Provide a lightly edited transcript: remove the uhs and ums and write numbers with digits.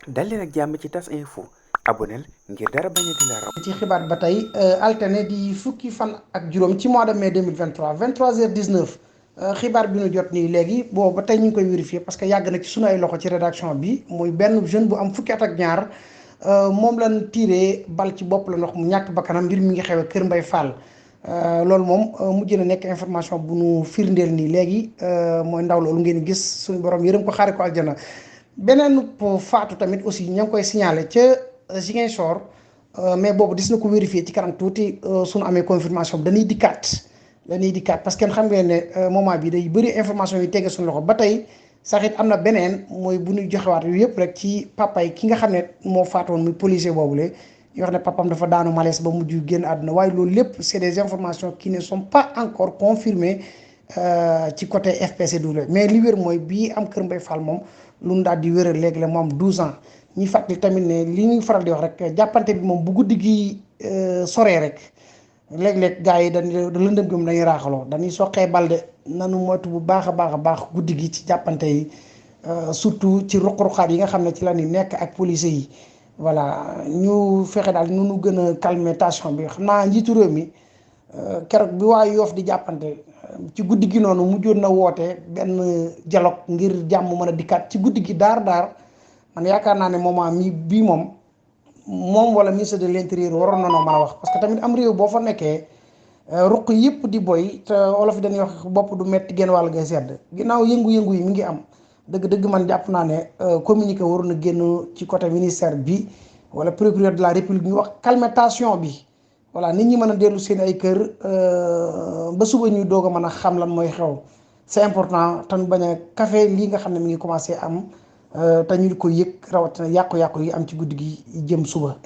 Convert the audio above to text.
dal leen ak jàmm ci tas info aboneel ngir dara bañ a di la raw. ci xibaar ba tey alterné di fukki fan ak juróom ci mois de mai 2023 23h19 xibaar bi ñu jot nii léegi boobu ba tey ñu ngi koy vérifier parce que yàgg na ci sunu ay loxo ci rédaction bi muy benn jeune bu am fukki at ak ñaar moom lañ tiré bal ci bopp la ndox mu ñàkk bakkanam mbir mi ngi xewe Kër Mbay Fall. loolu moom mujj na nekk information bu nu firndeel nii léegi mooy ndaw loolu ngeen gis suñu borom yërëm ko xaare ko aljana beneen faatu tamit aussi ña ngi koy signalé ca Ziguinchor. Mais boobu dis na ko vérifier ci kanam tuuti suñu amee confirmation bi dañuy dikkaat parce que xam ngeen ne moment bi day bëri information yi tege suñu loxo ba tey sax it am na beneen mooy bu ñuy joxewaat yu yëpp rek ci papay ki nga xam ne moo faatoon muy policier boobule ñu wax ne papam dafa daanu malaise ba mujj génn àdduna waaye loolu lépp c'est des informations qui ne sont pas encore confirmées ci côté FPCW mais li wér mooy bii am Kër Mbay Fall moom lu mu daal di wéral léegi la mu am 12 ans. ñi fàttali tamit ne li ñuy faral di wax rek jàppante bi moom bu guddi gi soree rek léeg-léeg gars yi dañuy lëndëm gi moom dañuy raaxaloo dañuy soqee balde nanu moytu bu baax a baax guddi gi ci jàppante yi surtout ci ruq-ruqaat yi nga xam ne ci la ñuy nekk ak police yi voilà ñu fexe daal nu nu gën a calmer tension bi xam naa njiitu réew mi keroog bi waa Yoof di jàppante ci guddi gi noonu mujjoon na woote benn dialogue ngir jàmm mën a dikkaat ci guddi gi daar man yaakaar naa ne moment mi bii moom wala ministre de l'intérieur waroon na noo mën a wax parce que tamit am réew boo fa nekkee ruq yëpp di boy te olof yi dañuy wax bopp du metti genn wàll ngay sedd ginnaaw yëngu-yëngu yi mi ngi am dëgg-dëgg man jàpp naa ne communiqué waroon na génn ci côté ministère bi wala procureur de la république ñu wax calmation bi voilà nit ñi mën a dellu seen ay kër ba suba ñuy doog a mën a xam lan mooy xew c'est important te ñu bañ a café lii nga xam ne mi ngi commencé am te ñu ko yëg rawatina yàqu-yàqu yi am ci guddi gi jëm suba.